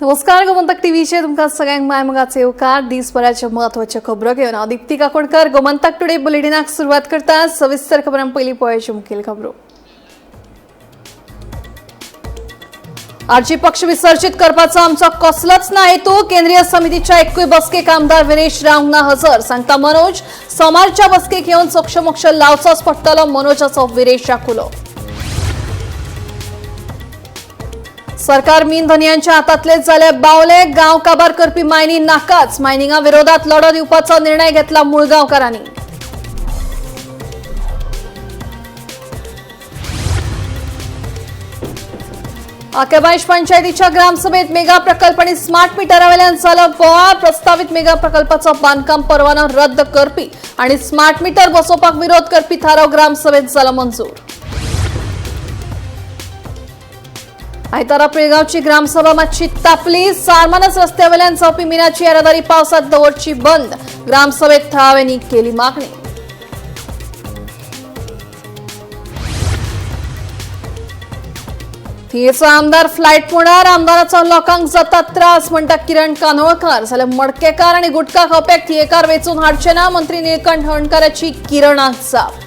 नमस्कार, गोमंतक टीव्हीचेर तुमकां सगळ्यांक माय मोगाचे येवकार. दिसभराच्यो म्हत्वाच्यो खबरो घेवन हांव दीप्ती काकोडकर गोमंतक टुडे बुलेटिनाक सुरवात करता. सविस्तर खबरां पयलीं पळोवच्यो मुखेल खबरो. आरजी पक्ष विसर्जित करपाचो आमचो कसलोच ना हेतू. केंद्रीय समितीच्या एकूय बसकेक आमदार विरेश रावंक ना हजर, सांगता मनोज. सोमारच्या बसकेक येवन सोक्षमोक्ष लावचोच पडटलो, मनोजाचो विरेशाक उलो. सरकार मीन धनयांच्या हातांतलेच जाले बावले. गांव काबार करपी मायनी नाकाच. मायनिंगा विरोधात लढो दिवपाचो निर्णय घेतला मुळगांवकारांनी. आकेबायश पंचायतीच्या ग्रामसभेत मेगा प्रकल्प आणि स्मार्ट मीटरावेल्यान जालो बोवाळ. प्रस्तावित मेगा प्रकल्पाचो बांदकाम परवानो रद्द करपी आणि स्मार्ट मीटर बसोवपाक विरोध करपी थाराव ग्रामसभेत जालो मंजूर. आयतारा पिळगावची ग्रामसभा मातशी तापली. सारमानच रस्त्यावेल्यान जावपी मिनाची येरादारी पावसात दवरची बंद. ग्रामसभेत थळाव्यांनी केली मागणी. थियेचो आमदार फ्लायट मोडार. आमदाराचो लोकांक जाता त्रास म्हणटा किरण कानोळकार. जाल्यार मडकेकार आनी गुटखा खावप्याक थियेकार वेंचून हाडचे ना, मंत्री निळकंठ हळर्णकाराची किरणाक जाप.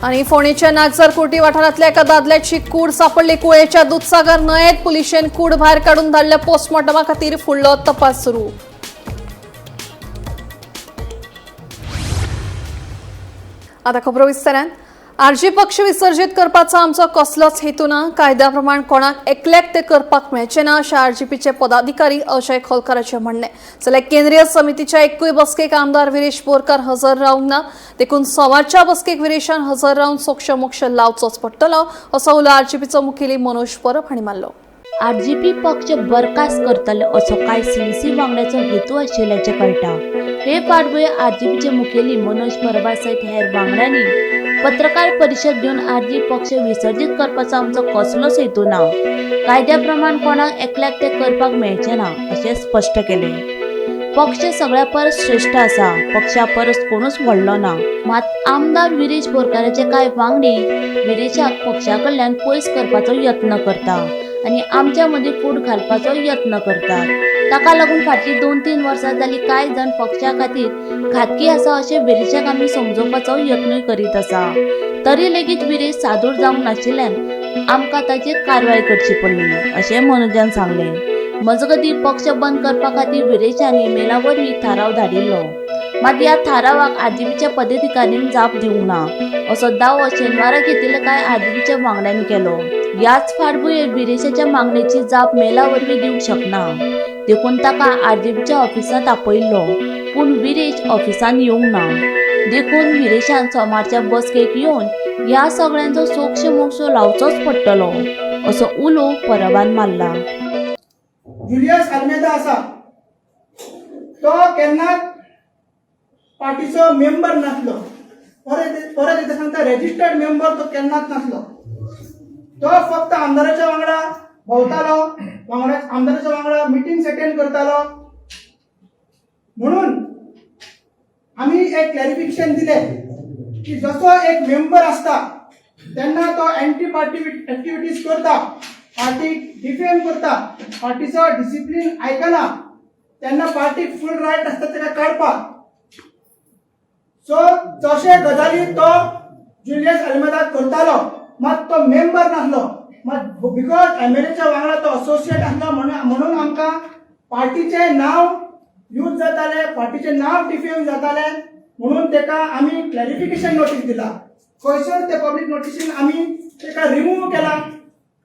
आणि फोंडेच्या नागझर कुर्टी वाठारांतल्या एका दादल्याची कूड सापडली. कुळेच्या दुधसागर न्हंयेत पुलिशेन कूड भायर काडून धाडल्या पोस्टमॉर्टमा खातीर. फुडलो तपास सुरू. आता खबरो विस्तारान. आरजी पक्ष विसर्जित करपाचो आमचो कसलोच हेतू ना. कायद्या प्रमाण कोणाक एकल्याक ते करपाक मेळचे ना, अशें आरजीपीचे पदाधिकारी अजय खोलकाराचें म्हणणें. जाल्यार केंद्रीय समितीच्या एकूय बसकेक आमदार विरेश बोरकार हजर रावंक ना, देखून सोमारच्या बसकेक विरेशान हजर रावन सोक्षमोक्ष लावचोच पडटलो, असो उलो आरजीपीचो मुखेली मनोज परब हांणी मारलो. आरजीपी पक्ष बरखास्त करतले असो कांय सीईसी वांगड्याचो हेतू आशिल्ल्याचें कळटा. हे फाटभुंयेर आरजीपीचे मुखेली मनोज परबा सयत हेर वांगड्यांनी पत्रकार परिशद घेवन आरजी पक्ष विसर्जीत करपाचो आमचो कसलोच हेतू ना, कायद्या प्रमाण कोणाक एकल्याक ते करपाक मेळचें ना, अशें स्पश्ट केलें. पक्ष सगळ्या परस श्रेश्ठ आसा, पक्षा परस कोणूच व्हडलो ना. मात आमदार विरेश बोरकाराचे कांय वांगडी विरेशाक पक्षा कडल्यान पयस करपाचो यत्न करता आनी आमच्या मदीं फूट घालपाचो यत्न करतात. ताका लागून फाटलीं 2-3 वर्सां जालीं कांय जाण पक्षा खातीर घातकी आसा अशें विरेशाक आमी समजोवपाचो यत्नूय करीत आसा. तरी लेगीत विरेश सादूर जावंक नाशिल्ल्यान आमकां ताचेर कारवाय करची पडली, अशें मनोजान सांगलें. मजगतीं पक्ष बंद करपा खातीर विरेशान ईमेला वरवीं थाराव धाडिल्लो. मात ह्या थारावाक आरजीपीच्या पदाधिकाऱ्यांनी जाप दिवंक ना, असो दावो शेनवारा घेतिल्ल्या कांय आरजीपीच्या वांगड्यांनी केलो. ह्याच फाटभुंयेर विरेशाच्या मागणेची जाप मेला वरवीं दिवंक शकना, देखून ताका आरजीपीच्या ऑफिसांत आपयिल्लो, पूण विरेश ऑफिसांत येवंक ना. देखून विरेशान सोमारच्या बसकेक येवन ह्या सगळ्यांचो सोक्षमोक्ष लावचोच पडटलो, असो उलो परबान मारला. जुलियस आल्मेदा आसा तो केन्नाच पार्टीचो मेंबर नासलो. परत परत एकदां सांगता, रेजिस्टर्ड मेंबर तो केन्नाच नासलो. तो फक्त आमदाराच्या वांगडा भोंवतालो, वांगडा आमदाराच्या वांगडा मिटिंग्स अटेंड करतालो. म्हणून आमी एक क्लॅरिफिकेशन दिलें की जसो एक मेंबर आसता तेन्ना तो एंटी पार्टी एक्टिविटीज करता, पार्टीक डिफेम करता, पार्टीचो डिसिप्लीन आयकना, तेन्ना पार्टीक फूल रायट आसता ताका काडपाक. सो जशे गजाली तो जुलियस आल्मेदा करतालो, मात तो मेंबर नासलो. मात because एमएलएच्या वांगडा तो असोसिएट आसलो म्हणून आमकां पार्टीचें नांव यूज जातालें, पार्टीचें नांव डिफेम जातालें, म्हणून ताका आमी क्लॅरिफिकेशन नोटीस दिला. खंयसर ते पब्लीक नोटीसीन आमी ताका रिमूव केला,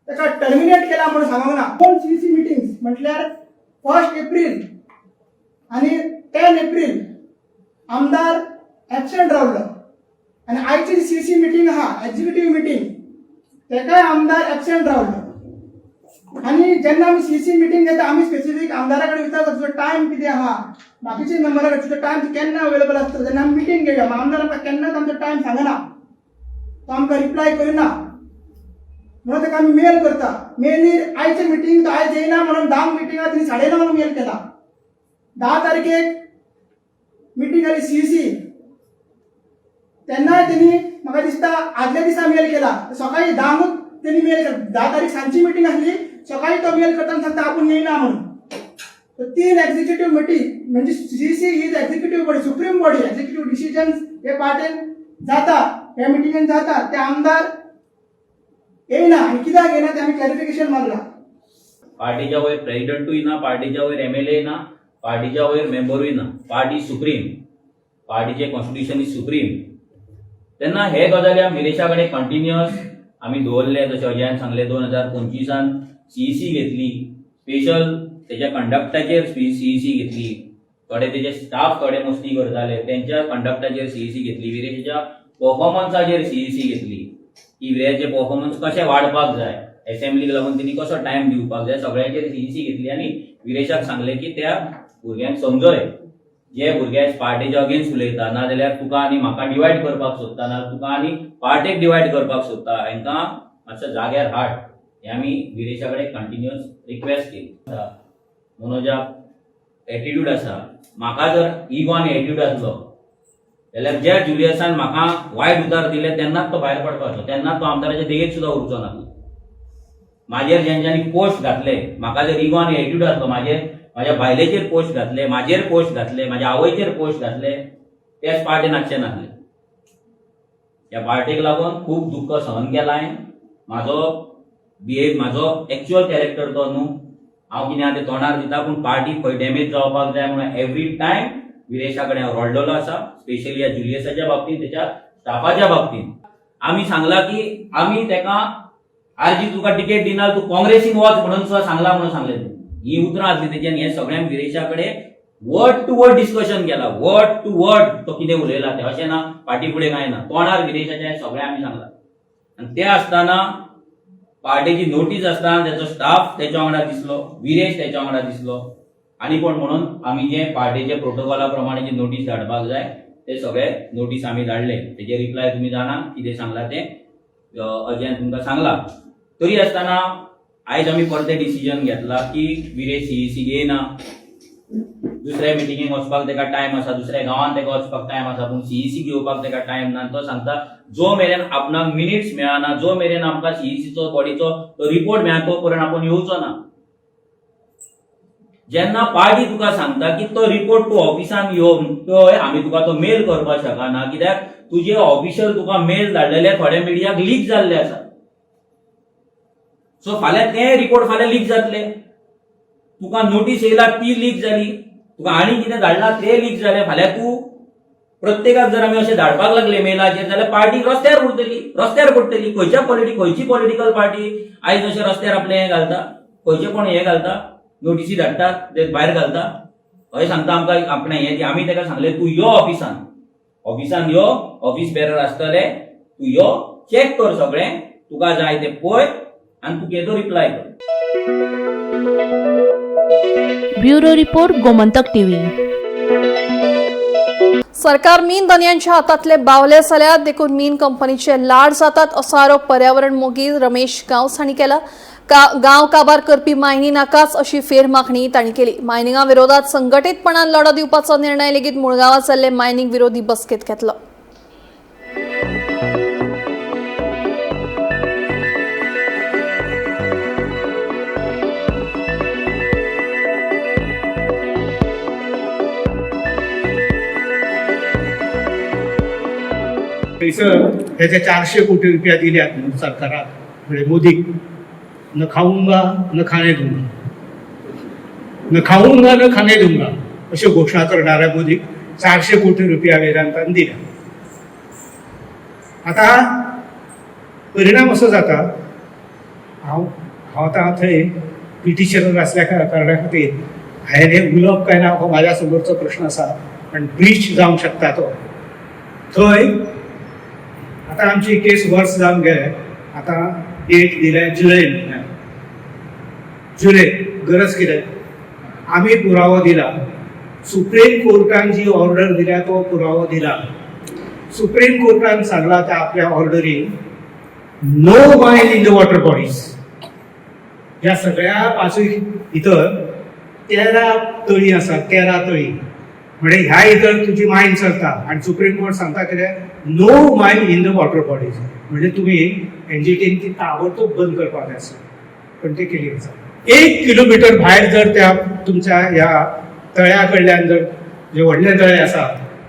ताका टर्मिनेट केला म्हणून सांगूंक ना. दोन सीसी मिटिंग्स म्हटल्यार 1 एप्रील आनी 10 एप्रील आमदार एबसेंट रावलो आनी आयची सी सी मिटींग आहा, एक्झिक्युटीव मिटींग, तेकाय आमदार एबसेंट रावलो. आनी जेन्ना आमी सी सी मिटींग घेता, आमी स्पेसिफीक आमदारा कडेन विचारता तुजो टायम कितें आहा, बाकीचे मेंबरा कडेन तुजो टायम केन्ना अवेलेबल आसतलो, तेन्ना आमी मिटींग घेवया. आमदार आमकां केन्नाच आमचो टायम सांगना, तो आमकां रिप्लाय करिना, म्हणून ताका आमी मेल करता. मेलीर आयचे मिटींग तो आयज येयना म्हणून 10 मिटिंगा तिणी 9:30 मेल केला. 10 तारखेक मिटींग जाली सी सी, तेन्नाय तेणी म्हाका दिसता आदल्या दिसा मेल केला. सकाळी 10क तेणी मेल 10 तारीख सांजची मिटींग आसली, सकाळी तो मेल करता आनी सांगता आपूण येयना म्हणून. तर 3 एक्झिक्युटीव मिटींग म्हणजे CEC is executive body, supreme body, executive decisions हे पार्टेन जाता, ह्या मिटिंगेन जाता. ते आमदार येयना आनी कित्याक येयना ते आमी क्लॅरिफिकेशन मागला. पार्टीच्या वयर प्रेसिडेंटूय ना, पार्टीच्या वयर एमएलए ना, पार्टीच्या वयर मेंबरूय ना. पार्टी सुप्रीम, पार्टीचे कॉन्स्टिट्युशन is supreme. तेन्ना हे गजाली आमी विरेशा कडेन कंटिन्युअस आमी दवरले. जशें अजयान सांगलें, 2025 सीईसी घेतली, स्पेशल तेच्या कंडक्टाचेर सीईसी घेतली. थोडे तेजे स्टाफ थोडे मस्ती करताले, तेंच्या कंडक्टाचेर सीईसी घेतली. विरेशाच्या परफॉर्मन्साचेर सीईसी घेतली की विरेशाचे परफॉर्मन्स कशें वाडपाक जाय, एसेंब्लीक लागून तेणी कसो टायम दिवपाक जाय, सगळ्यांचेर सीईसी घेतली. आनी विरेशाक सांगलें की त्या भुरग्यांक समजय, जे भुरगे पार्टेच्या अगेन्स्ट उलयता, नाजाल्यार तुका आनी म्हाका डिवायड करपाक सोदता, ना तुका आनी पार्टेक डिवायड करपाक सोदता, हांकां मातशें जाग्यार हाड. हें आमी विरेशा कडेन कंटिन्युअस रिक्वेस्ट केली. मनोजाक एटिट्यूड आसा, म्हाका जर इगो आनी एटिट्यूड आसलो जाल्यार ज्या जुलियसान म्हाका वायट उतार दिले तेन्नाच तो भायर पडपाचो, तेन्नाच तो आमदाराच्या देगेक सुद्दां उरचो ना. म्हाजेर जेंच्यांनी पोस्ट घातले, म्हाका जर इगो आनी एटिट्यूड आसलो, म्हाजेर म्हाज्या बायलेचेर पोस्ट घातले, म्हाजेर पोस्ट घातले, म्हाज्या आवयचेर पोस्ट घातले, तेच पार्टेन आसचे नासले. ह्या पार्टेक लागून खूब दुख्ख सहन केलां हांवें. म्हाजो बिहेव, म्हाजो एक्चुअल कॅरेक्टर तो न्हू, हांव कितें आहा तें तोंडार दिता, पूण पार्टी खंय डॅमेज जावपाक जाय म्हणून एवरी टायम विरेशा कडेन हांव रडलेलो आसा. स्पेशली ह्या जुलियसाच्या बाबतींत, तेच्या स्टाफाच्या बाबतींत. आमी सांगला की आमी तेका आरजी तुका तिकेट दिना, तूं काँग्रेसीन वच म्हणून सुद्दां सांगला म्हणून सांगलें. तूं ही उतरां आसली तेची. आनी हें सगळ्यांक विरेशा कडेन वर्ड टू वर्ड डिस्कशन केला, वर्ड टू वर्ड तो कितें उलयला तें, अशें ना फाटी फुडें कांय ना. तोंडार विरेशाचें हें सगळें आमी सांगलां. आनी तें आसतना पार्टेची नोटीस आसतना तेचो स्टाफ तेच्या वांगडा दिसलो, विरेश तेच्या वांगडा दिसलो आनी कोण म्हणून आमी जे पार्टेचे प्रोटोकॉला प्रमाणे जे नोटीस धाडपाक जाय ते सगळे नोटीस आमी धाडले. तेजे रिप्लाय तुमी जाणा कितें सांगला तें अजयान तुमकां सांगला. तरी आसतना आयज आमी परतें डिसिजन घेतला की विरेश सीईसी घेयना. दुसऱ्या मिटिंगेक वचपाक तेका टायम आसा, दुसऱ्या गांवांत तेका वचपाक टायम आसा, पूण सीईसी घेवपाक तेका टायम ना. तो सांगता जो मेरेन आपणाक मिनिट्स मेळना, जो मेरेन आमकां सीईसीचो बॉडीचो तो रिपोर्ट मेळना, तो पर्यंत आपूण येवचो ना. जेन्ना पार्टी तुका सांगता की तो रिपोर्ट तूं ऑफिसान यो पळय, आमी तुका तो मेल करपाक शकना, कित्याक तुजे ऑफिशियल तुका मेल धाडलेले थोड्या मिडियाक लीक जाल्ले आसा. सो फाल्यां ते रिपोर्ट फाल्यां लीक जातले. तुका नोटीस येयला ती लीक जाली, तुका आनी कितें धाडला ते लीक जाले. फाल्यां तूं प्रत्येकाक जर आमी अशें धाडपाक लागले मेलाचेर जाल्यार पार्टी रस्त्यार उरतली, रस्त्यार पडटली. खंयच्या पॉलिटी खंयची पॉलिटिकल पार्टी आयज अशें रस्त्यार आपलें हें घालता, खंयचे कोण हें घालता, नोटीसी धाडटात ते भायर घालता? हय सांगता आमकां आपणें हें. आमी ताका सांगलें तूं यो ऑफिसान, ऑफिसान यो, ऑफिस बेरर आसतले, तूं यो, चॅक कर सगळें, तुका जाय तें पळय आनी तुका तो रिप्लाय कर. Bureau report, Gomantak TV. सरकार मीन धनयांच्या हातांतले बावले जाल्यात, देखून मीन कंपनीचे लाड जातात असो आरोप पर्यावरण मोगी रमेश गांवस हांणी केला. गांव काबार करपी मायनी नाकाच अशी फेर मागणी तांणी केली. मायनिंगा विरोधात संघटीतपणान लढो दिवपाचो निर्णय लेगीत मुळगांवात जाल्ले मायनिंग विरोधी बसकेत घेतलो. थंयसर त्याचे 400 कोटी रुपया दिल्यात म्हणून सरकाराक, म्हणजे मोदीक. न खाऊंगा न खाणे दूंगा, न खाऊंगा न खाणे दूंगा अश्यो घोशणा करणाऱ्या मोदीक 400 कोटी रुपया वेदांतान दिल्या. आतां परिणाम असो जाता, हांव हांव आतां थंय पिटिशनर आसल्या कारणा खातीर हांवें हें उलोवप काय ना हो म्हाज्या समोरचो प्रश्न आसा, पण ब्रीच जावंक शकता तो. थंय आतां आमची केस वर्स जावन गेले, आतां डेट दिल्या जुलय म्हयन्याक, जुलय. गरज कितें, आमी पुरावो दिला, सुप्रीम कोर्टान जी ऑर्डर दिल्या तो पुरावो दिला. सुप्रीम कोर्टान सांगला त्या आपल्या ऑर्डरीन no mine in the water bodies. ह्या सगळ्या पांचूय भितर 13 तळी आसा, 13 तळी म्हणजे ह्या भितर तुजी मायन चलता आनी सुप्रीम कोर्ट सांगता कितें, no mine in the water bodies. म्हणजे तुमी एनजीटीन ती ताबडतोब बंद करपाक जाय आसली, पण ते केली आसा. 1 किलोमिटर भायर जर त्या तुमच्या ह्या तळ्या कडल्यान जर जे व्हडले तळे आसा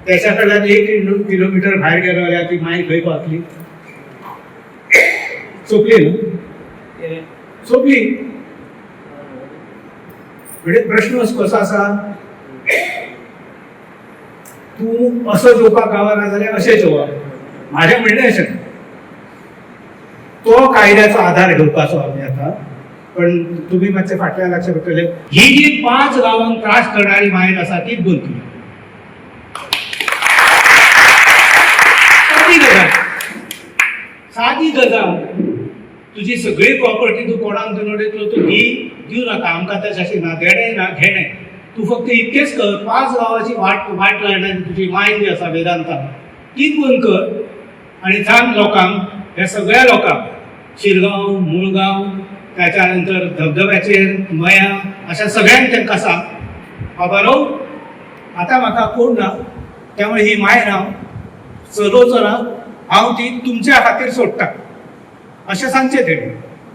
त्याच्या कडल्यान 1 किलोमिटर भायर गेलो जाल्यार ती माय खंय पावतली? सोंपली न्हू, सोंपली. म्हणजे प्रश्न कसो आसा, तूं असो जेवपाक गावना जाल्यार अशें जेवप, म्हाजें म्हणणें अशें. तो कायद्याचो आधार घेवपाचो आमी आतां. पण तुमी मातशें फाटल्यान लक्ष पडटलें, ही जी 5 गांवांक त्रास करणारी मायन आसा ती बंद केली. सादी गजाल, सादी गजाल. तुजी सगळी प्रॉपर्टी तूं कोणाक दिवन उडयतलो, तूं ही दिवं नाका आमकां, त्याच्याशी ना देणें ना घेणें. तूं फक्त इतकेंच कर, 5 गांवाची वाट वाट लायणारी तुजी मायन जी आसा वेदांता ती बंद कर आनी सांग लोकांक, ह्या सगळ्या लोकांक, शिरगांव, मुळगांव, त्याच्या नंतर धबधब्याचेर मया, अशा सगळ्यांक तांकां सांग, बाबा नो आतां म्हाका कोण ना, त्यामुळे ही मायन हांव चलोवचो ना, हांव ती तुमच्या खातीर सोडटा, अशें सांगचें तेणी.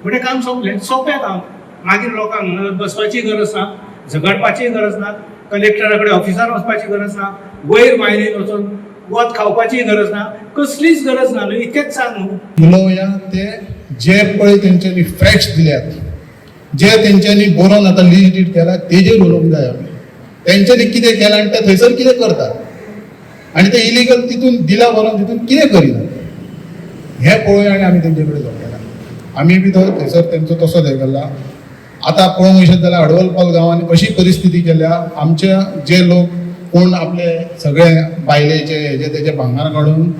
म्हणजे काम सोंपलें, सोंपें काम. मागीर लोकांक बसपाची गरज ना, झगडपाची गरज ना, कलेक्टरा कडेन ऑफिसार वचपाची गरज ना, वयर मायनीन वचून वत खावपाची गरज ना, कसलीच गरज ना न्हू. इतकेंच सांग न्हू. उलोवया ते जे पळय तेंच्यांनी फॅक्ट्स दिल्यात, जे तेंच्यांनी बरोवन आतां लिस्ट डीट केला तेजेर उलोवंक जाय आमी. तेंच्यांनी कितें केलां आनी ते थंयसर कितें करतात आनी ते इलिगल तितून दिला बरोवन तितून कितें करिना हें पळोवया आनी आमी तेंचे कडेन झगडटा. आमी बी तो थंयसर तेंचो तसोच हें केला. आतां पळोवंक वचत जाल्यार अडवलपाल गांवांनी अशी परिस्थिती केल्या, आमच्या जे लोक कोण आपले सगळे बायलेचे हेजे तेजे भांगर काडून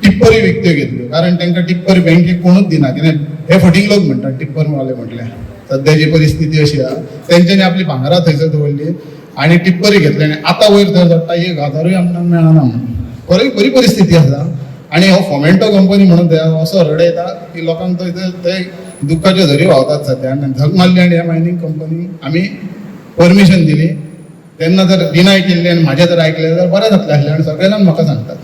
टिप्परी विकत्यो घेतल्यो, कारण तांकां टिप्पर बँकेक कोणूच दिना. कित्याक हे फटींग लोक म्हणटात टिप्पर वाले म्हटल्यार. सद्याची परिस्थिती अशी आहा, तेंच्यांनी आपली भांगरां थंयसर दवरली आनी टिप्परी घेतली आनी आतां वयर थंय चडटा 1000 आमकां मेळना म्हणून. बरी बरी परिस्थिती आसा. आनी हो फोमेंटो कंपनी म्हणून ते असो रडयता की लोकांक थंय ते दुख्खाच्यो झरी व्हांवतात सद्या. आनी झक मारली आनी ह्या मायनींग कंपनी आमी परमिशन दिली तेन्ना जर डिनाय केल्ली आनी म्हाजें जर आयकलें जाल्यार बरें जातलें आसलें. आनी सगळे जाण म्हाका सांगतात.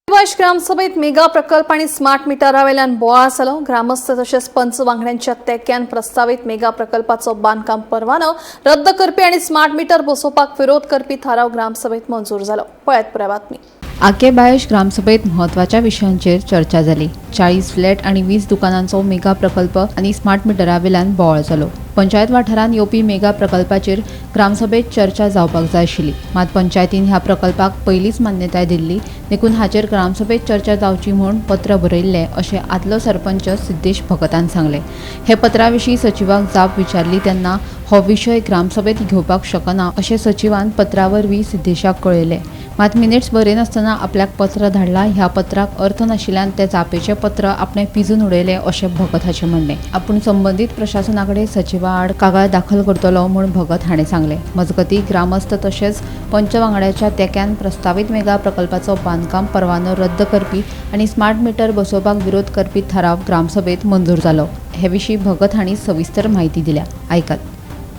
बायश ग्रामसभेत मेगा प्रकल्प आणि स्मार्ट मिटरावेल्यान बोवाळ जालो. ग्रामस्थ तशेंच पंच वांगड्यांच्या तेक्यान प्रस्तावीत मेगा प्रकल्पाचो बांदकाम परवानो रद्द करपी आणि स्मार्ट मीटर बसोवपाक विरोध करपी थाराव ग्रामसभेत मंजूर जालो. पळयात पुराय बातमी. आके बायश ग्रामसभेत म्हत्वाच्या विशयांचेर चर्चा जाली. 40 फ्लॅट आनी 20 दुकानांचो मेगा प्रकल्प आनी स्मार्ट मिटरावेल्यान बोवाळ जालो. पंचायत वाठारांत येवपी मेगा प्रकल्पाचेर ग्रामसभेत चर्चा जावपाक जाय आशिल्ली, मात पंचायतीन ह्या प्रकल्पाक पयलींच मान्यताय दिल्ली, देखून हाचेर ग्रामसभेत चर्चा जावची म्हूण पत्र बरयल्लें अशें आदलो सरपंच सिद्धेश भगतान सांगलें. हे पत्रा विशीं सचिवाक जाप विचारली तेन्ना हो विशय ग्रामसभेत घेवपाक शकना अशें सचिवान पत्रा वरवीं सिद्धेशाक कळयलें. मात मिनिट्स बरयनासतना आपल्याक पत्र धाडलां, ह्या पत्राक अर्थ नाशिल्ल्यान ते जापेचें पत्र आपणें पिजून उडयलें अशें भगत हाचें म्हणणें. आपूण संबंदीत प्रशासना कडेन सचिवा आड कागाळ दाखल करतलो म्हूण भगत हाणें सांगलें. मजगतीं ग्रामस्थ तशेंच पंच वांगड्याच्या तेक्यान प्रस्तावीत मेगा प्रकल्पाचो बांदकाम परवानो रद्द करपी आनी स्मार्ट मिटर बसोवपाक विरोध करपी थाराव ग्रामसभेत मंजूर जालो. हे विशीं भगत हांणी सविस्तर म्हायती दिल्या, आयकात.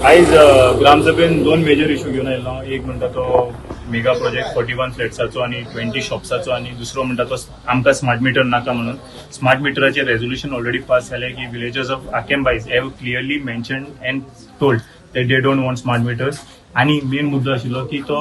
आयज ग्रामसभेन 2 मेजर इशू घेवन आयलो. एक म्हणटा तो मेगा प्रोजेक्ट 41 फ्लॅट्साचो आनी 20 शॉप्साचो, आनी दुसरो म्हणटा तो आमकां स्मार्ट मिटर नाका म्हणून. स्मार्ट मिटराचें रेजोल्युशन ऑलरेडी पास जालें की villagers of Aquem Bais have clearly mentioned and told that they don't want smart meters. आनी मेन मुद्दो आशिल्लो की तो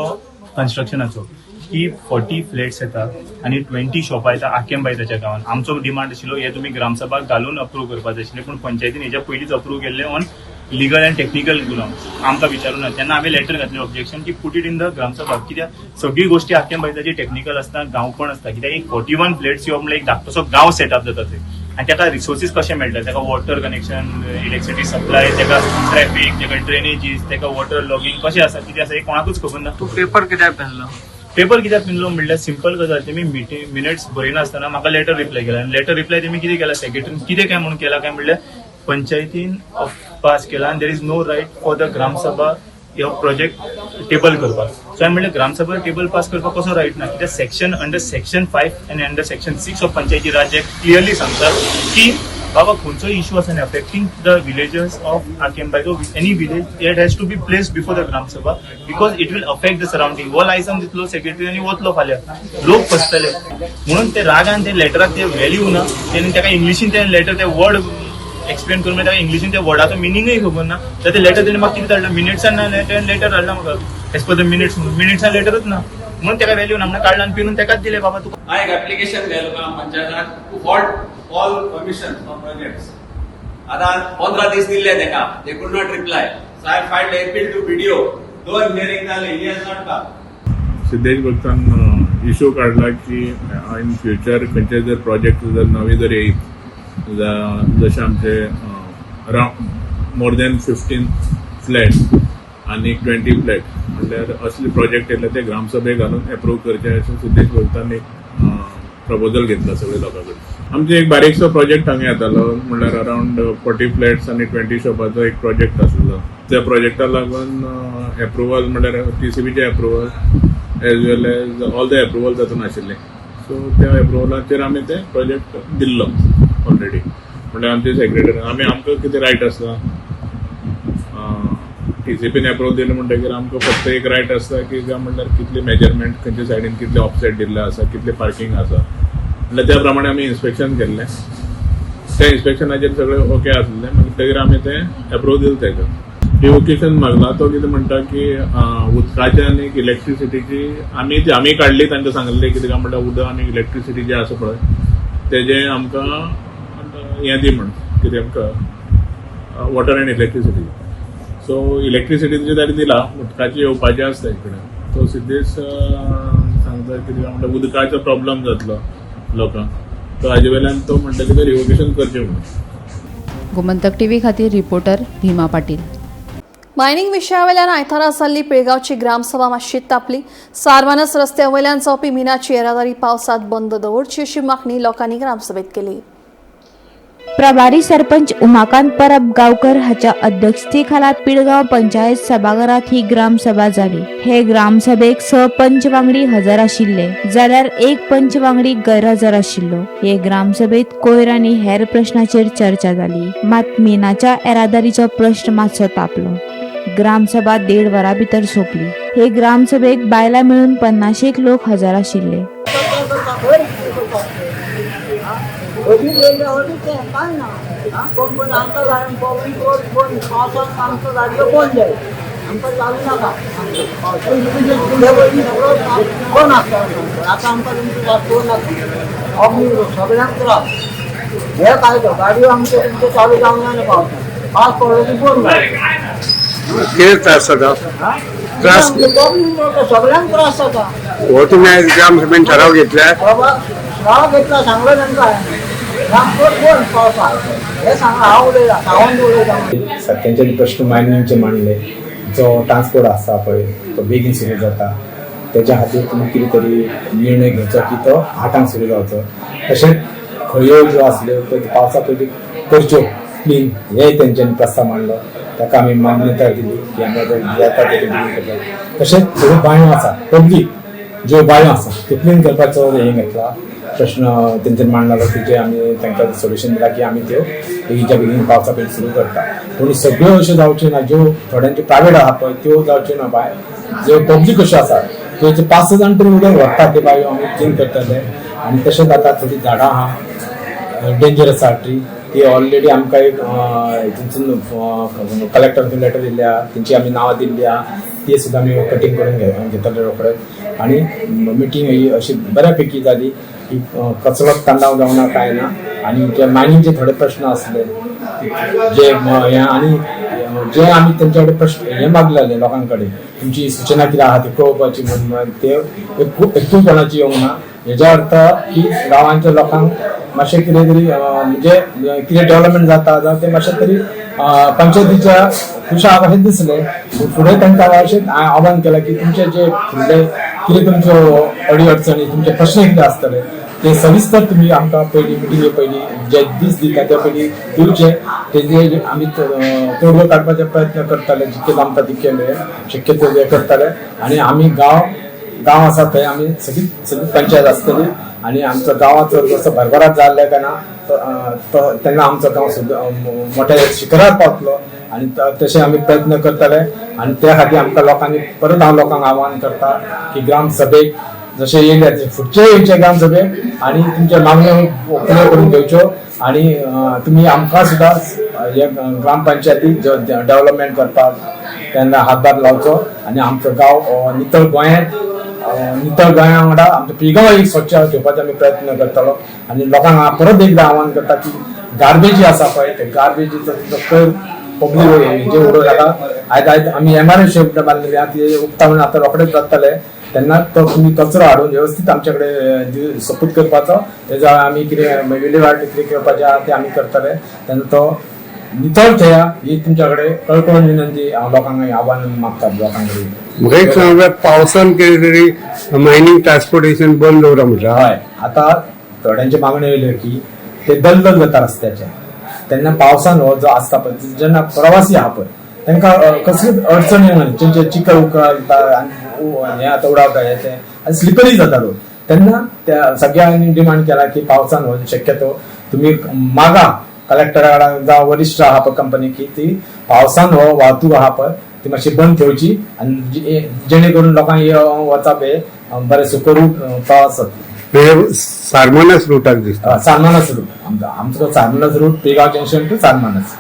कन्स्ट्रक्शनाचो, की 40 फ्लॅट्स येता आनी 20 शॉपां येता आकेम बायजाच्या गांवान. आमचो डिमांड आशिल्लो हे तुमी ग्रामसभा घालून अप्रूव करपाक जाय आशिल्लें, पूण पंचायतीन हेच्या पयलींच अप्रूव केल्लें on legal and technical ground, आमकां विचारूं ना. तेन्ना हांवें लेटर घातलें ऑब्जेक्शन की put it in the gram sabha, कित्याक सगळी गोश्टी आकेम बायजाची टॅक्निकल आसता, गांवपण आसता. कित्याक एक 41 फ्लॅट्स येवप म्हणल्यार एक धाकटोसो गांव सेटअप जाता थंय, आनी ताका रिसोर्सीस कशे मेळटा, ताका वॉटर कनेक्शन, इलेक्ट्रिसिटी सप्लाय, ताका ट्रॅफिक, ताका ड्रेनेजीस, ताका वॉटर लॉगिंग कशें आसा, कितें आसा हें कोणाकूच खबर ना. तूं पेपर कित्याक पिनलो? पेपर कित्याक पिनलो म्हणल्यार सिंपल गजाल, तेमी मिटींग मिनिट्स बरयनासतना म्हाका लेटर रिप्लाय केला आनी लेटर रिप्लाय तेमी कितें केला, सेक्रेटरीन कितें काय म्हणून केला काय म्हणल्यार पंचायतीन पास केला आनी there is no right for the gram sabha हो प्रोजेक्ट टेबल करपाक. सो हांवें म्हणलें ग्रामसभा टेबल पास करपाक कसो रायट ना, कित्याक section under section 5 आनी under section 6 of Panchayati Raj act clearly सांगता की बाबा खंयचो इशू आसा न्ही affecting the villagers of Arcaim any village, it has to be placed before the gram sabha because it will affect the surrounding. हो licence दितलो secretary आनी वतलो, फाल्यां लोक फसतले म्हणून ते रागान ते लेटराक ते व्हॅल्यू ना. तेणी ताका इंग्लिशीन ते लेटर ते वर्ड एक्सप्लेन करून ताका इंग्लिशीन त्या वर्डाचो मिनिंगय खबर ना. तर ते लेटर तेणे म्हाका कितें धाडला मिनिट्सान ना, तेणें लेटर धाडला म्हाका एज पर the minutes म्हणून, मिनिट्सान लेटरच ना म्हणून ताका व्हॅल्यू ना म्हणून काडला आनी पिरून ताकाच दिले बाबा तुका. हा एक application घायलो पंचायतान to halt all permission for projects. आता 15 दीस दिल्ले तेका, they could not reply, so I filed appeal to BDO. दोन हियरिंग जाले, he has not come. Siddhesh भक्तान इशू काडला की इन फ्युचर खंयचे जर प्रोजेक्ट जर नवे जर येयत, जशे आमचे अरावंड मोर दॅन 15 फ्लॅट आनी 20 फ्लॅट, म्हणल्यार असले प्रोजेक्ट येयले ते ग्रामसभेक घालून एप्रूव करचे अशें सिद्धेश भक्तान एक प्रपोजल घेतला सगळे लोकां कडेन. आमचे एक बारीकसो प्रोजेक्ट हांगा येतालो, म्हणल्यार अरावंड 40 फ्लॅट्स आनी 20 शॉपाचो एक प्रोजेक्ट आसलो. त्या प्रोजेक्टा लागून एप्रुवल म्हणल्यार टीसीबीचे approval as well as all the approval तातूंत आशिल्ले. सो त्या एप्रुवलाचेर आमी ते प्रोजेक्ट दिल्लो ऑलरेडी. म्हणल्यार आमचे सेक्रेटरी आमी आमकां कितें रायट आसता, टीसीपीन एप्रूवल दिलें म्हणटकीर आमकां फक्त एक रायट आसता की काय म्हणल्यार कितले मेजरमेंट, खंयच्या सायडीन कितले ऑफसेट दिल्ले आसा, कितले पार्किंग आसा. म्हणल्यार त्या प्रमाणे आमी इन्स्पेक्शन केल्लें. त्या इन्स्पेक्शनाचेर सगळें ओके आसलें, मागीर आमी तें एप्रूव दिलें. ताका रिवोकेशन मागला. तो कितें म्हणटा की उदकाची आनी इलेक्ट्रिसिटीची आमी ती आमी काडली. तांकां सांगलें कितें काय म्हणल्यार उदक आनी इलेक्ट्रिसिटी जें आसा पळय तेजें आमकां हें दी म्हण, कितें आमकां वॉटर एंड इलेक्ट्रिसिटी. सो इलेक्ट्रिसिटीचे ताणें दिला, उदकाची येवपाचें आसता इकडे. तो सिद्धेश सांगता कितें काय म्हणल्यार उदकाचो प्रॉब्लम जातलो लोकांक, तो हाजे वयल्यान तो म्हणटा कितें रिवोकेशन करचें म्हणून. गोमंतक टीव्ही खातीर रिपोर्टर भीमा पाटील. मायनिंग विशयावेल्यान आयतारा जाल्ली पिळगांवची ग्रामसभा मातशी तापली. सारवानस रस्त्या वयल्यान जावपी मिनाची येरादारी पावसात बंद दवरची अशी मागणी लोकांनी ग्रामसभेत केली. प्रभारी सरपंच उमाकांत परब गावकर हाच्या अध्यक्षतेखाला पिळगांव पंचायत सभाघरात ही ग्रामसभा जाली. हे ग्रामसभेक स पंच वांगडी हजर आशिल्ले, जाल्यार एक पंच वांगडी गैरहजर आशिल्लो. हे ग्रामसभेत कोयर आनी हेर प्रश्नाचेर चर्चा जाली. मात मिनाच्या येरादारीचो प्रश्न मातसो तापलो. ग्रामसभा देड वरां भितर सोंपली. हे ग्रामसभेक बायलां मेळून पन्नाशेक लोक हजर आशिल्ले. काय ना कोण कोण आमकां जाय कोण कोण पावसाक आमकां गाडयो बंद जाय, आमकां चालू नाका. ते पयलीं सगळो कोण आसता. आतां आमकां तुमचो जास्त नाका, सगळ्यांक त्रास. हे कायदो गाडयो आमच्यो तुमच्यो चालू जावंक जायना. पावसाक पावस पडलो की बंद जाय. कितें त्रास जाता? त्रास? प्रॉब्लेम, सगळ्यांक त्रास जाता. हो, तुमी आयज ग्रामसभेन ठराव घेतल्यार? बाबा, ठराव घेतला, सांगलो तांकां कोण कोण पावसाक हे सांगला. हांव उलयता, सावंत उलयता. तेंच्यांनी प्रश्न मायनिंगचे मांडले. जो ट्रान्सपोर्ट आसा पळय तो बेगीन सुरू जाता, तेज्या खातीर तुमी कितें तरी निर्णय घेवचो की तो 8 सुरू जावचो. तशेंच खळयो ज्यो आसल्यो त्यो पावसा पयलीं करच्यो क्लीन, हे तेंच्यांनी प्रस्ताव मांडलो. ताका आमी मान्यताय दिली की आमी आतां जाता तेजे बेगीन करता. तशेंच थोड्यो बांयो आसा, पब्लीक ज्यो बांयो आसा त्यो क्लीन करपाचो हें घेतला, प्रश्न तेंच्यांनी मांडलेलो. तेजे आमी तांकां सोल्युशन दिलां की आमी त्यो बेगीनच्या बेगीन पावसा पयलीं सुरू करता. पूण सगळ्यो अश्यो जावच्यो ना. ज्यो थोड्यांच्यो प्रायवेट आहा पळय त्यो जावच्यो ना. बाय ज्यो पब्लीक अश्यो आसा त्यो जे पांच स जाण तरी उदक व्हरतात, ते बायो आमी क्लीन करतले. आनी तशेंच आतां थोडीं झाडां आहा, डेंजरस आहा ट्री, ती ऑलरेडी आमकां एक थंयसून कलेक्टरान लेटर दिल्ली आहा. तेंची आमी नांवां दिल्ली आहा. ती सुद्दां आमी कटींग करून घेतले रोखडेच. आनी मिटींग ही अशी बऱ्या पैकी जाली की कसलोच तांडाव जावना, काय ना. आनी जे मायनिंगचे थोडे प्रश्न आसले जे हे आनी जे आमी तेंच्या कडेन प्रश्न हे मागलेले लोकां कडेन, तुमची सुचना कितें आहा ती कळोवपाची म्हण, ते एकूय कोणाची येवंक ना. हेज्या अर्थ की गांवांच्या लोकांक मातशें कितें तरी म्हणजे कितें डेव्हलपमेंट जाता जावं ते मातशें तरी पंचायतीच्या खुश आहा अशें दिसलें. पूण फुडें तांकां अशें आव्हान केलां की तुमचे जे फुडले कितें तुमच्यो अडी अडचणी, तुमचे प्रश्न कितें आसतले ते सविस्तर तुमी आमकां पयलीं मिटिंगे पयलीं जे दीस दिता त्या पयलीं दिवचे. तेजे आमी तोडगो काडपाचे प्रयत्न करतले. जितके जमता तितके मेरेन शक्यतो हे करतले. आनी आमी गांव गांव आसा थंय आमी सगळीच सगळी पंचायत आसतली आनी आमचो गांवाचो जसो भरभराट जाल्ल्या कारणान. तेन्ना आमचो गांव मोठ्या शिखरार पावतलो आनी तशें आमी प्रयत्न करतले. आनी त्या खातीर आमकां लोकांनी परत हांव लोकांक आव्हान करता की ग्रामसभेक जशें येयले फुडचे येवचे ग्रामसभेक आनी तुमच्यो मागण्यो पुरो करून घेवच्यो आनी तुमी आमकां सुद्दां हे ग्रामपंचायतीक डेव्हलपमेंट करपाक तेन्ना हातभार लावचो आनी आमचो गांव नितळ गोंयांत नितळ गोंया वांगडा आमचो पिळगांव एक स्वच्छ ठेवपाचो आमी प्रयत्न करतलो. आनी लोकांक हांव परत एकदां आव्हान करता की गार्बेज जी आसा पळय ते गार्बेजीचो तुमचो कोयर पब्लीक जे उडोवं नाका. आयज आयज आमी एमआरएफ शेड बांदलेली आहा ती उक्तावण आतां रोखडेच जातले तेन्ना तो तुमी कचरो हाडून व्यवस्थीत आमचे कडेन सपूत करपाचो, तेजो आमी कितें विलेवाट कितें करपाचें आहा तें आमी करतले. तेन्ना तो नितळ थेया ही तुमच्या कडेन कळकळून विनंती हांव लोकांक आव्हान मागता लोकां कडेन. म्हाका एक सांग, पावसान कितें तरी मायनींग ट्रान्सपोर्टेशन बंद दवरा म्हणटा. हय, आतां थोड्यांची मागण्यो येयल्यो की ते दलदल जाता रस्त्याचे, तेन्ना पावसान हो जो आसता पळय जेन्ना प्रवासी आहा पळय तांकां कसलीच अडचण येवना, तेंचे चिखल उखलता आनी हें आतां उडावता हें तें आनी स्लिपरी जाता रोड. तेन्ना त्या सगळ्यांनी डिमांड केला की पावसान हो शक्यतो तुमी मागा कलेक्टरा कडेन जावं वरिश्ठ आहा पळय कंपनी की ती पावसान हो वाहतूक आहा पळय ती मातशी बंद ठेवची आनी जेणे करून लोकांक वचप हे बरें सुखरूप प्रवास जातलो. सारमानस रुटाक दिसता. सारमानस रूट आमचो Sarmanas route, Pilgaon junction to Sarmanas.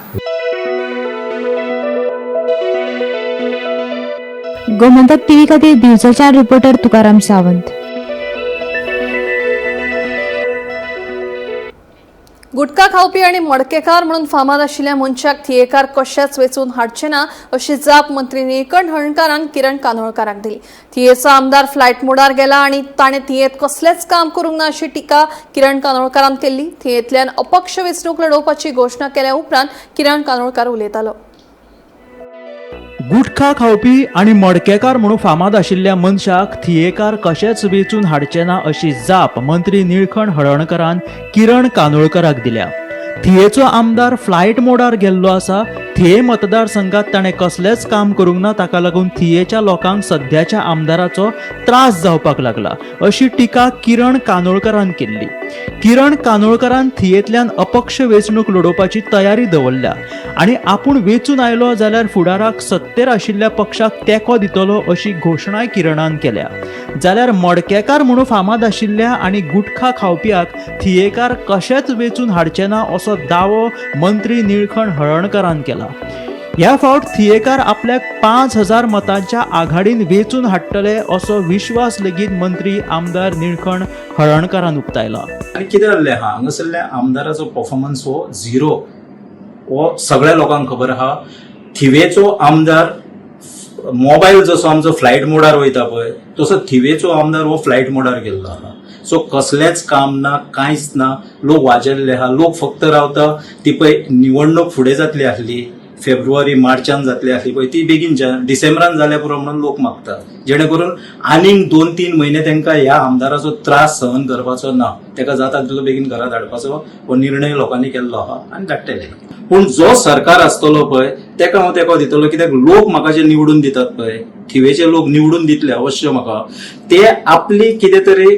Gomantak TV खातीर दिवचलच्यान रिपोर्टर तुकाराम सावंत. गुटखा खावपी आनी मडकेकार म्हणून फामाद आशिल्ल्या मनशाक थियेकार कशेंच वेंचून हाडचे ना अशी जाप मंत्री निळकंठ हळर्णकारान किरण कानोळकाराक दिली. थियेचो आमदार फ्लायट मोडार गेला आनी ताणें थियेंत कसलेंच काम करूंक ना अशी टिका किरण कानोळकारान केल्ली. थियेंतल्यान अपक्ष वेंचणूक लढोवपाची घोशणा केल्या उपरांत किरण कानोळकार उलयतालो. गुटखा खावपी आनी मडकेकार म्हणून फामाद आशिल्ल्या मनशाक थियेकार कशेंच वेंचून हाडचे ना अशी जाप मंत्री निळकंठ हळर्णकारान किरण कानोळकराक दिल्या. थियेचो आमदार फ्लायट मोडार गेल्लो आसा. थिये मतदारसंघात ताणें कसलेंच काम करूंक ना, ताका लागून थियेच्या लोकांक सद्याच्या आमदाराचो त्रास जावपाक लागला अशी टिका किरण कानोळकरान केल्ली. किरण कानोळकरान थियेंतल्यान अपक्ष वेंचणूक लडोवपाची तयारी दवरल्या आनी आपूण वेंचून आयलो जाल्यार फुडाराक सत्तेर आशिल्ल्या पक्षाक तेंको दितलो अशी घोशणाय किरणान केल्या. जाल्यार मडकेकार म्हणून फामाद आशिल्ल्या आनी गुटखा खावप्याक थियेकार कशेंच वेंचून हाडचे ना असो दावो मंत्री निळकंठ हळर्णकारान केला. ह्या फावट थियेकार आपल्याक 5000 मतांच्या आघाडीन वेंचून हाडटले असो विश्वास लेगीत मंत्री आमदार निळकंठ हळर्णकारान उक्तायला. आनी कितें जाल्लें आहा, हांगासरल्या आमदाराचो परफॉर्मन्स हो झिरो, हो सगळ्या लोकांक खबर आहा. थिवेचो आमदार मोबायल जसो आमचो फ्लायट मोडार वयता पळय तसो थिवेचो आमदार हो फ्लायट मोडार गेल्लो आहा. सो कसलेंच काम ना, कांयच ना, लोक वाजेल्ले आहा. लोक फक्त रावता ती पळय निवडणूक फुडें जातली आसली, फेब्रुवारी मार्चान जातली आसली पळय ती बेगीन डिसेंबरान जाल्या पुरो म्हणून लोक मागता, जेणे करून आनीक 2-3 म्हयने तांकां ह्या आमदाराचो त्रास सहन करपाचो ना, ताका जाता तितलो बेगीन घरा धाडपाचो हो निर्णय लोकांनी केल्लो आहा आनी धाडटले. पूण जो सरकार आसतलो पळय ताका हांव तेंको दितलो, कित्याक लोक म्हाका जे निवडून दितात पळय, थिवेचे लोक निवडून दितले अवश्य म्हाका, ते आपली कितें तरी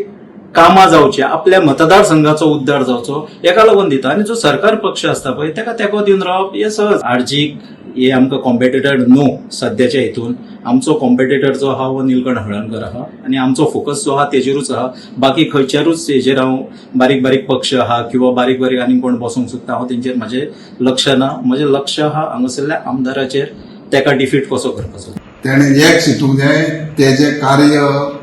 कामां जावची, आपल्या मतदारसंघाचो उद्धार जावचो हेका लागून दिता. आनी जो सरकार पक्ष आसता पळय ताका तेंको दिवन रावप हें सहज. आरजीक हे आमकां कॉम्पिटिटर न्हू सद्याच्या हितून, आमचो कॉम्पिटिटर जो आहा हो निलकंठ हळर्णकर आहा आनी आमचो फोकस जो आहा तेजेरूच आहा. बाकी खंयच्यारूच हेजेर हांव बारीक बारीक पक्ष आहा किंवा बारीक बारीक आनीक कोण बसूंक सोदता हांव तेंचेर म्हाजें लक्ष ना. म्हजें लक्ष आहा हांगासरल्या आमदाराचेर, ताका डिफीट कसो करपाचो. तेणें एक चिंतूंक जाय, तेजें कार्य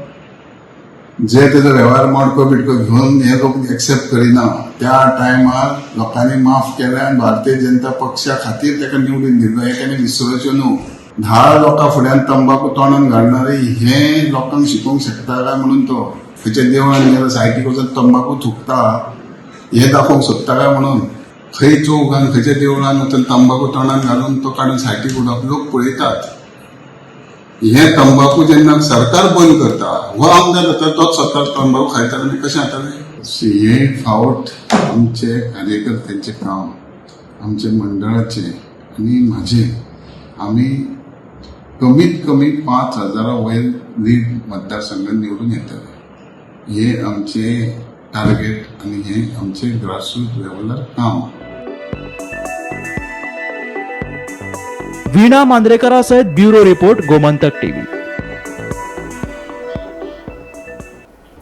जे तेजो वेव्हार मडको बिडको घेवन हे लोक एक्सेप्ट करिना त्या टायमार लोकांनी माफ केलें आनी भारतीय जनता पक्षा खातीर ताका निवडून दिल्लो हें ताणें विसरचें न्हू. 10 लोकां फुड्यान तंबाकू तोंडान घालणारे हें लोकांक शिकोवंक शकता काय म्हणून तो खंयच्या देवळान गेलो सायटीक वचून तंबाकू थुकता हें दाखोवंक सोदता काय म्हणून, खंय चौगान खंयच्या देवळान वचून तंबाकू तोंडान घालून तो काडून सायटीक उडोवप लोक पळयतात. हे तंबाकू जेन्ना सरकार बंद करता हो आमदार जाता तोच स्वता तंबाकू खायता आनी कशें जातलें. हे फावट आमचे कार्यकर्त्यांचें काम, आमचे मंडळाचें आनी म्हाजें, आमी कमीत कमी 5000 वयर लीड मतदारसंघात निवडून येतले हे आमचें टार्गेट आनी हें आमचें ग्रासरूट लेवलार काम. वीणा मांद्रेकरा सयत ब्युरो रिपोर्ट, गोमंतक टीव्ही.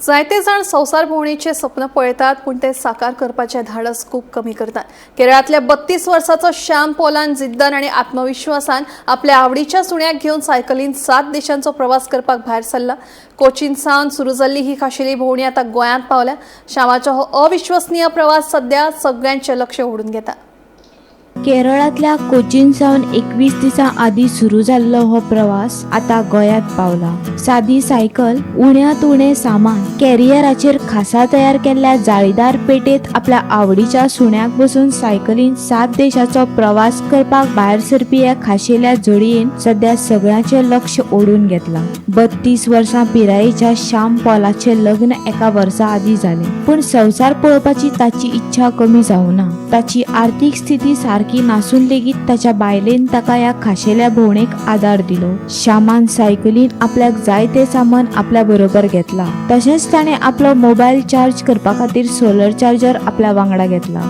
जायते जाण संवसार भोंवणीचें सपन पळयतात, पूण ते साकार करपाचें धाडस खूब कमी करतात. केरळांतल्या 32 वर्साचो श्याम पोलान जिद्दान आनी आत्मविश्वासान आपल्या आवडीच्या सुण्याक घेवन सायकलीन 7 देशांचो प्रवास करपाक भायर सरला. कोचीन सावन सुरू जाल्ली ही खाशेली भोंवणी आतां गोंयांत पावल्या. श्यामाचो हो अविश्वसनीय प्रवास सध्या सगळ्यांचें लक्ष ओडून घेता. केरळांतल्या कोचीन सावन 21 दिसां आदीं सुरू जाल्लो हो प्रवास आतां गोंयांत पावला. सादी सायकल, उण्यांत उणें सामान, कॅरियराचेर खासा तयार केल्ल्या जाळीदार पेटेंत आपल्या आवडीच्या सुण्याक बसून सायकलीन 7 देशाचो प्रवास करपाक भायर सरपी ह्या खाशेल्या जोडयेन सध्या सगळ्यांचें लक्ष ओडून घेतलां. 32 वर्सां पिरायेच्या श्याम पॉलाचें लग्न एका वर्सा आदीं जालें, पूण संवसार पळोवपाची ताची इच्छा कमी जावना. ताची आर्थीक स्थिती सारकी नासून लेगीत ताच्या बायलेन ताका ह्या खाशेल्या भोंवडेक आदार दिलो. श्यामान सायकलीन आपल्याक जाय तें सामान आपल्या बरोबर घेतला. तशेंच ताणें आपलो मोबायल चार्ज करपा खातीर सोलर चार्जर आपल्या वांगडा घेतला.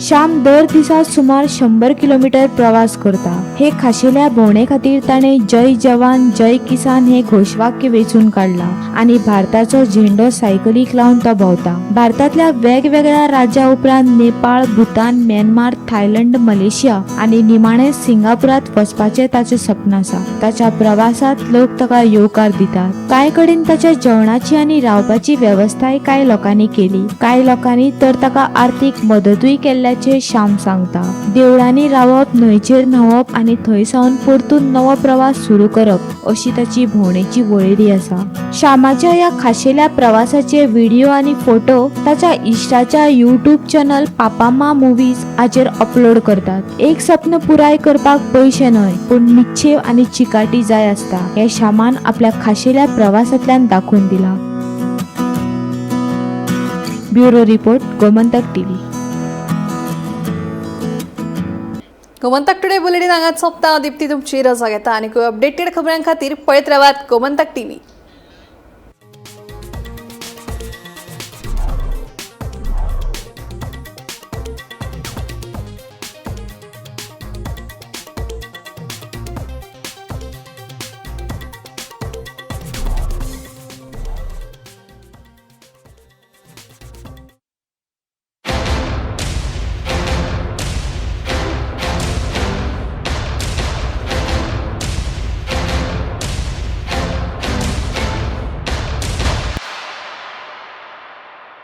श्याम दर दिसा सुमार 100 किलोमीटर प्रवास करता. हे खाशेल्या भोंवडे खातीर ताणें जय जवान जय किसान हे घोशवाक्य वेंचून काडला आनी भारताचो झेंडो सायकलीक लावन तो भोंवता. भारतांतल्या वेगवेगळ्या राज्या उपरांत नेपाळ, भूतान, म्यानमार, थायलंड, मलेशिया आनी निमाणे सिंगापुरात वचपाचें ताचें सपन आसा. ताच्या प्रवासांत लोक ताका येवकार दितात. कांय कडेन ताच्या जेवणाची आनी रावपाची वेवस्थाय कांय लोकांनी केली. कांय लोकांनी तर ताका आर्थीक मदतूय केल्ल्या श्याम सांगता. देवळांनी रावप, न्हंयचेर न्हांवप आनी थंय सावन परतून नवो प्रवास सुरू करप अशी ताची भोंवडेची वळेरी आसा. श्यामाच्या ह्या खाशेल्या प्रवासाचे व्हिडिओ आनी फोटो ताच्या इश्टाच्या यूट्यूब चॅनल पापामा मुवीज हाचेर अपलोड करतात. एक सपन पुराय करपाक पयशे न्हय, पूण निश्चेव आनी चिकाटी जाय आसता हें श्यामान आपल्या खाशेल्या प्रवासांतल्यान दाखोवन दिलां. Bureau report, Gomantak TV. Gomantak today bulletin हांगाच सोंपता. दीप्ती तुमची रजा घेता आनी अपडेटेड खबरां खातीर पळयत रावात गोमंतक टीव्ही.